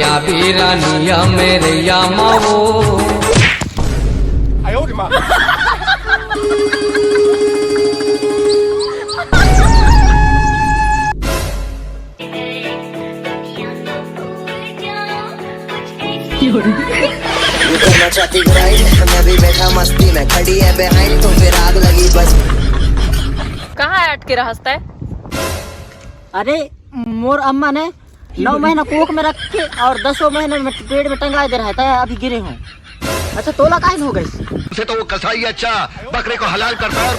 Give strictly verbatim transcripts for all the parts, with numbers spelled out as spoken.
या बीरानिया मेरे या मावो। ऊपर मचाती grind, मैं भी बैठा मस्ती में, खड़ी है behind तो फिर आग लगी बस। कहाँ अटके रहस तै? अरे, मोर अम्मा ने नौ महीना कोख में रख के और दसों महीने में पेड़ में टंगा दे रहा था, अभी गिरे हूँ। अच्छा, तोला काहे हो गई? उसे तो वो कसाई अच्छा बकरे को हलाल करता है।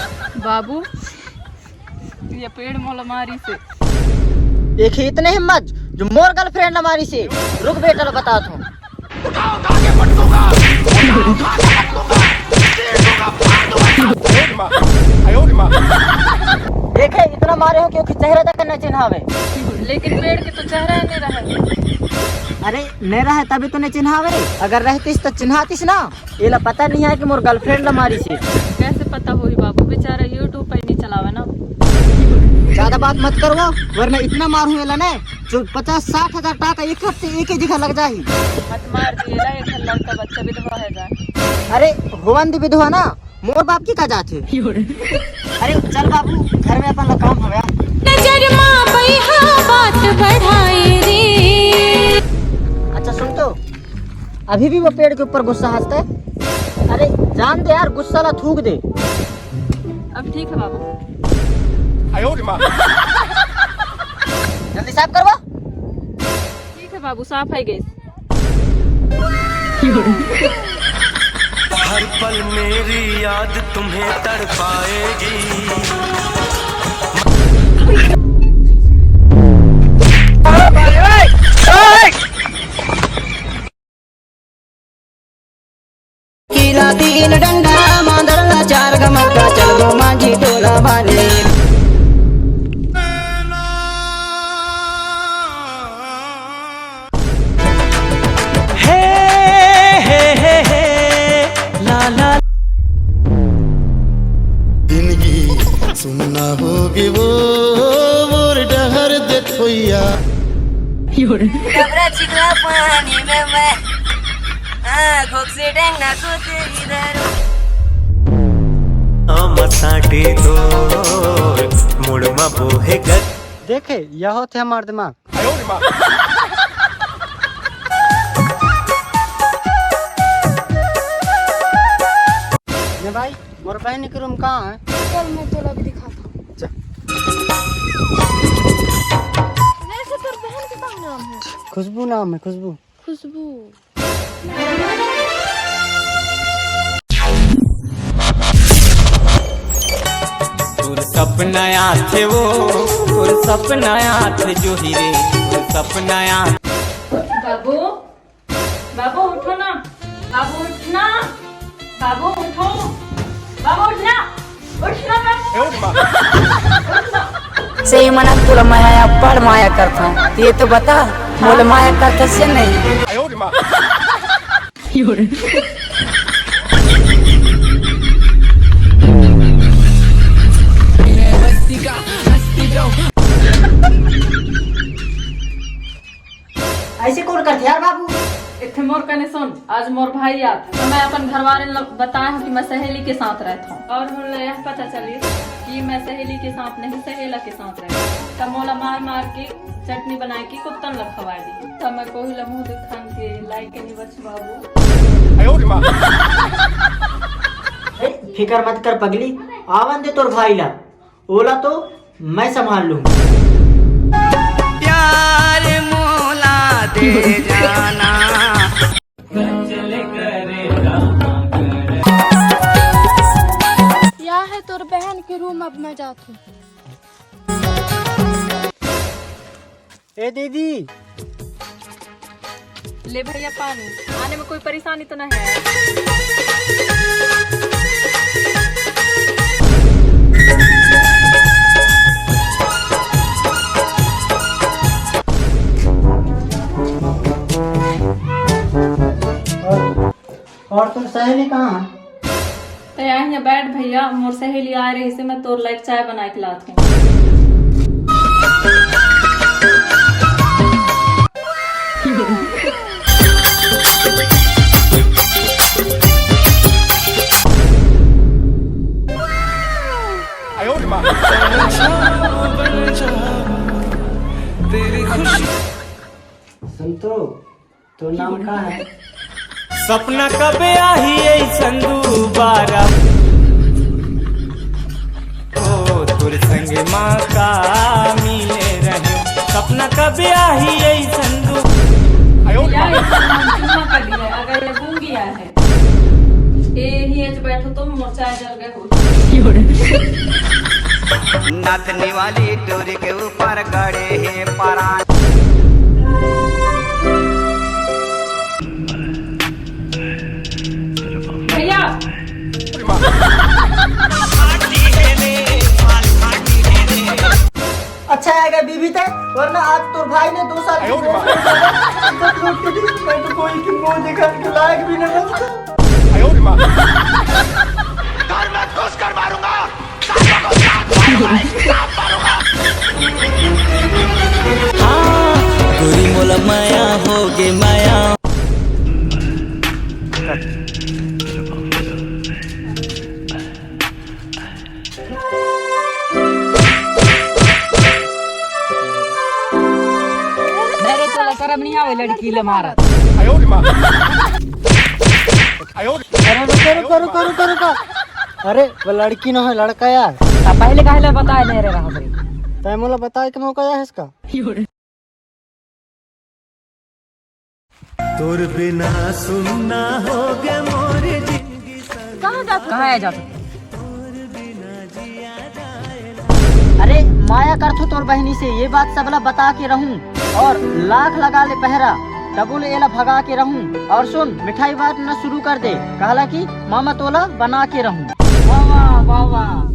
बाबू, ये पेड़ मोला मारी से। देखे इतने हिम्मत जो मोर गर्लफ्रेंड मारी से। रुक बेटा, ला बतात हूँ। देखे इतना मारे हो क्योंकि चेहरा तक न चिन्हावे। लेकिन पेड़ के तो चेहरा ही नहीं रहे। अरे, नहीं रहे तभी तो नहीं चिन्हावे। अगर रहतीस तो चिन्हातीस ना। एला पता नहीं है कि मोर गर्लफ्रेंड ला मारी से। कैसे पता होही बाबू, बेचारा YouTube पे नहीं चलावे ना। ज्यादा बात मत करवा, वरना इतना मारू एला ना जो पचास साठ हजार टाका एक हफ्ते एक ही जगह लग जाही। मत मार दिए ला, एक लड़का बच्चा विधवा है जा। अरे, होवन दी विधवा ना, मोर बाप की का जात है। अरे चल बाबू, घर में अपन ला काम हवे। नजर मा बैहा बात बढ़ाए रे। अच्छा सुन तो, अभी भी वो पेड़ के ऊपर गुस्सा हंसता है। अरे जान दे यार, गुस्सा ला थूक दे। अब ठीक है बाबू। जल्दी साफ करवा। ठीक है बाबू, साफ है गैस। हर पल मेरी याद तुम्हें तड़पाएगी। कीला तीन डंडा मांदर ला चार गमका चल गो मांझी टोला वाले। हे हे हे हे ला ला। जिंदगी सुनना होगी वो मोर डहर देखोइया। डबरा चिकला पानी में मैं हाँ, घोक से डेंगना को तेरी दारू। मसाटी तो मुड़मा बोहे गत। देखे, यह होते हमार दिमाग। ने भाई, मोर बहन के रूम कहाँ है? चल, मैं तोला भी दिखाता हूँ। चल। वैसे तोर बहन के का नाम है? खुशबू नाम है, खुशबू। खुशबू। तोर सपना आथे वो, तोर सपना आथे जोही रे, तोर सपना आथे। बाबू, बाबू उठो ना, बाबू उठना, बाबू उठो, बाबू उठना, उठना बाबू। सही मना तोला माया पड़ माया करता, ये तो बता, मोला माया करता से नहीं। ऐसे कौन करथे यार बाबू? इत्थे मोर कने सुन, आज मोर भाई आत, तो मैं अपन घरवाले ल बताए हूँ कि मैं सहेली के साथ रहता हूँ, और उन लोग यह पता चली कि मैं सहेली के साथ नहीं, सहेला के साथ रहता हूँ। तब मोला मार मार के चटनी बनाए के कुत्तन ल खवाए दी, तब मैं कोही ला मुंह दिखान के लायक नहीं बच बाबू। फिकर मत कर पगली, आवन दे तोर भाई ला, ओला तो मैं संभाल लूँ। प्यार मोला दे जाना। या है तोर बहन के रूम, अब मैं जात हूँ। ए दीदी, ले भैया पानी, आने में कोई परेशानी तो नहीं है? और तोर सहेली कहाँ है? ते यहाँ बैठ भैया, मोर सहेली आ रही से मैं तोर लायक चाय बना के लात हूँ। संतो, तोर नाम का है? सपना कबे आही अइसन दुबारा, ओ तोर संगे माँ का मिले रहे। सपना कबे आही अइसन दु- या इसको हम चुम्मा कर दिया, अगर ये गूंगी है। ए, हियेच बैठो तो मोर चाय जल गए हो। नथनी वाली डोरी के ऊपर गड़े हे परान। भैया। अच्छा है गए बीबी ते, वरना आज तोर भाई ने दो साल की इज्जत लूट के दी। मैं तो कोई की मुंह दिखाने के लायक भी नहीं बचता। घर में घुस कर मारूंगा। गोरी मोला माया होगे माया। नहीं रे, तोला शर्म नहीं आवे लड़की ले मारत। अरे रुको, रुको, रुको, रुको, रुको। अरे वो लड़की न है, लड़का यार। आ, पहले काहे ले बताए नहीं रे रहा रे। तय मोला बताए के मौका है इसका। तोर बिना सुन्ना होगे मोर जिंदगी। कहाँ जात हो? कहाँ है जात हो? अरे माया करथो तोर बहिनी से, ये बात सबला बता के रहूं। और लाख लगा ले पहरा, तबो ले एला भगा के रहूं। और सुन, मिठाई बांटना शुरू कर दे, कहला कि मामा तोला बना के रहूं। वाह वाह, वाह वाह।